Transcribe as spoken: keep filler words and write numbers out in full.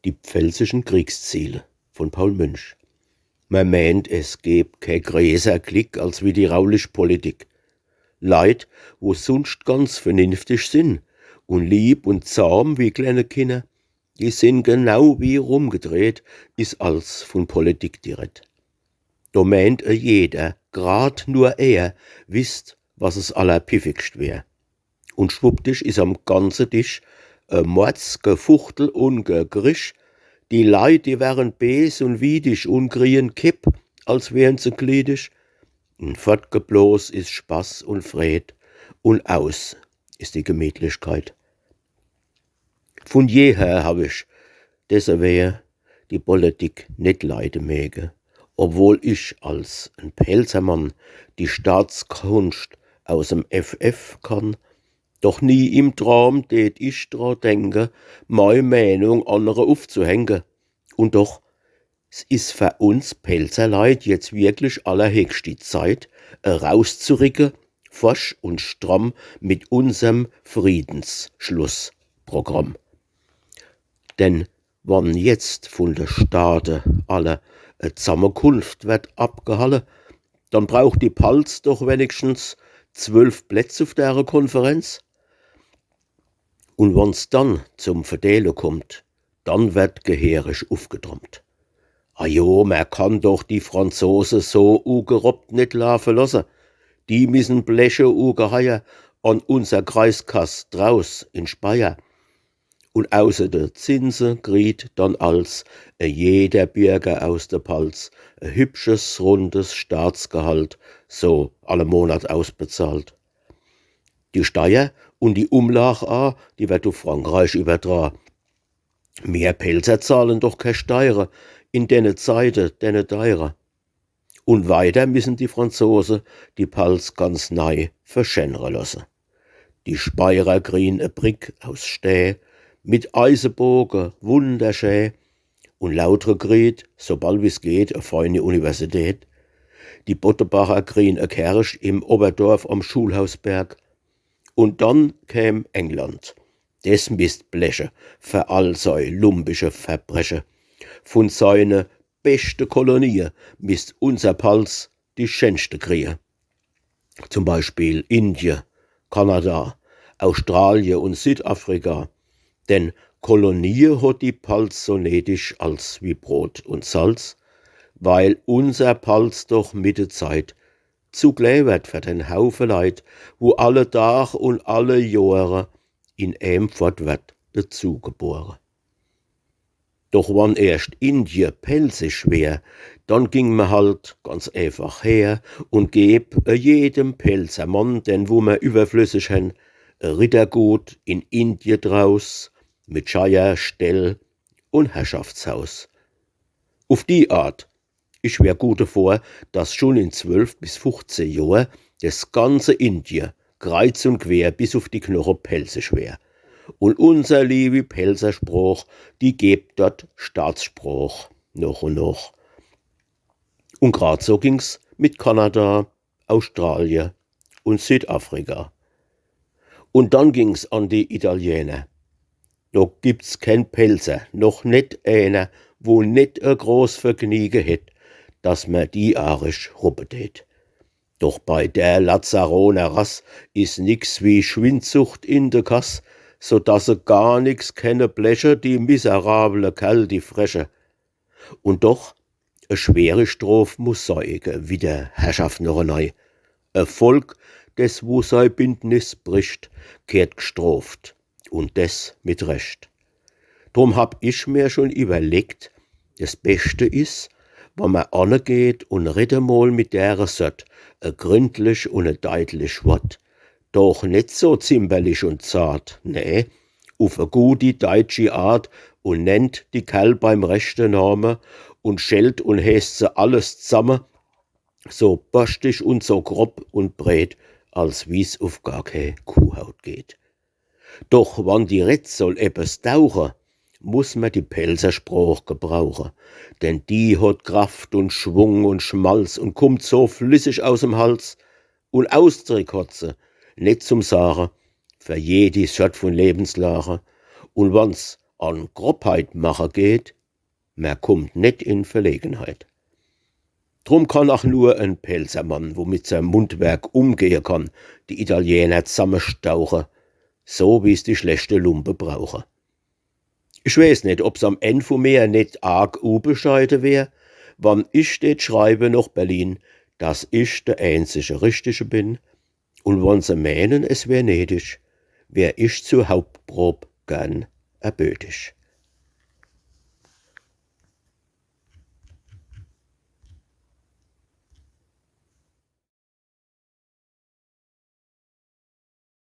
Die pfälzischen Kriegsziele von Paul Münch. Mer meent, es gäb kee greeßer Glick als wie die raulich Politik. Leit, wo sunscht ganz vernünftig sin un lieb un zahm wie klenne Kinner, die sin genau wie rumgedreht, is als vun Politik die Redd. Do meent e jeder, grad nur er wisst, was es allerpiffigscht wär. Un schwuppdich is am ganze Tisch e Mordsgefuchtel un Gegrisch. Die Leit, die wären bees un wiedig un krien Kipp, als wären se gliedig. Un fortgeblos is Spaß un Freed un aus is die Gemietlichkeit. Vun jeher hab ich dessewehe die Politik net leide mege, obwohl ich als en Pälzermann die Staatskunscht aus em F F kann. Doch nie im Traum tät ich dra denke, mei Meenung annere ufzuhänge. Un doch, s is fer uns Pälzerleit jetzt wirklich allerhechschti Zeit, erauszuricke, forsch un stramm mit unserm Friedensschlussprogramm. Denn wann jetzt vun de Staate alle e Zammekunft werd abgehalle, dann braucht die Palz doch wenigstens zwölf Plätz uf dere Konferenz. Un wann's dann zum Verdeele kummt, dann werd geheerig ufgetrompt. Ajo, mer kann doch die Franzose so ugerobbt net laafe losse. Die missen bleche ugeheier an unser Kreiskass draus in Speyer. Un außer de Zinse kriet dann als e jeder Bürger aus de Palz e hübsches, rundes Staatsgehalt, so alle Monat ausbezahlt. Die Steier un die Umlag a, die werd uf Frankreich überdra. Mir Pälzer zahlen doch kee Steiere in denne Zeite, denne deire. Un weiter missen die Franzose die Palz ganz nei verschännere losse. Die Speyerer krien e Brick aus Stää, mit Eiseboge, wunderschää. Un Lautre kriet, sobald wie's geht, e feini Universität. Die Bottebacher krien e Kerch im Oberdorf am Schulhausberg. Un dann käm England. Des misst bleche fer all sei lumpische Verbreche. Vun seine beschte Kolonie misst unser Palz die schänschte krie. Zum Beispiel Indie, Kanada, Australie un Südafrika. Denn Kolonie hot die Palz so nedisch als wie Brot un Salz, weil unser Palz doch mit de Zeit zu klää werd fer den Haufe Leit, wo alle Dag un alle Johre in em fort werd dezugebore. Doch wann erscht Indie pälzisch wär, dann ging mer halt ganz eefach her un geb e jedem Pälzermann, den wo mer überflüssig hen, e Rittergut in Indie draus, mit Scheier, Ställ un Herrschaftshaus. Uf die Art, ich wär gut devor, dass schun in zwölf bis fuchzeh Johr des ganze Indie kreiz un quer bis uf die Knoche pälzisch wär. Un unser liewi Pälzersprooch, die geb dort Staatssprooch noch un noch. Un grad so ging's mit Kanada, Australie un Südafrika. Un dann ging's an die Italiener. Do gibt's keen Pälzer, noch net eener, wo net e groß Vergniege hätt, dass mer die arisch ruppe tät. Doch bei der Lazzaroner Rass is nix wie Schwindsucht in de Kass, so dass se gar nix kenne bleche, die miserable Kerl, die freche. Un doch, e schwere Strof muss sei, e Gewidder, Herrschaft noch e nei. E Volk, des wo sei Bündnis bricht, kehrt gestroft, un des mit Recht. Drum hab ich mer schun iwwerlegt, des Beschte is, wann mer anegeht un redt emol mit dere Sort e gründlich un e deitlich Wort. Doch net so zimperlich un zart, nee, uf e gudi deitschi Art, un nennt die Kerl beim rechte Name un schellt un heeßt se alles zamme, so borschtig un so grob un breet, als wie's uf gar kee Kuhhaut geht. Doch wann die Redd soll ebbes tauche, muss mer die Pälzersprooch gebrauche, denn die hot Kraft un Schwung un Schmalz un kummt so flissig aus em Hals, un Ausdrick hot se, net zum Sage, fer jedi Sort vun Lebenslage. Un wann's an Grobheit mache geht, mer kummt net in Verlegenheit. Drum kann ach nur en Pälzermann, wo mit seim Mundwerk umgehe kann, die Italiener zammestauche, so wie's die schlechte Lumpe brauche. Ich weeß net, ob's am End vu mir net arg ubescheide wär, wann ich det schreibe noch Berlin, dass ich de einzige Richtige bin, un wann se meenen, es wär nedig, wär ich zur Hauptprob gern erbötig.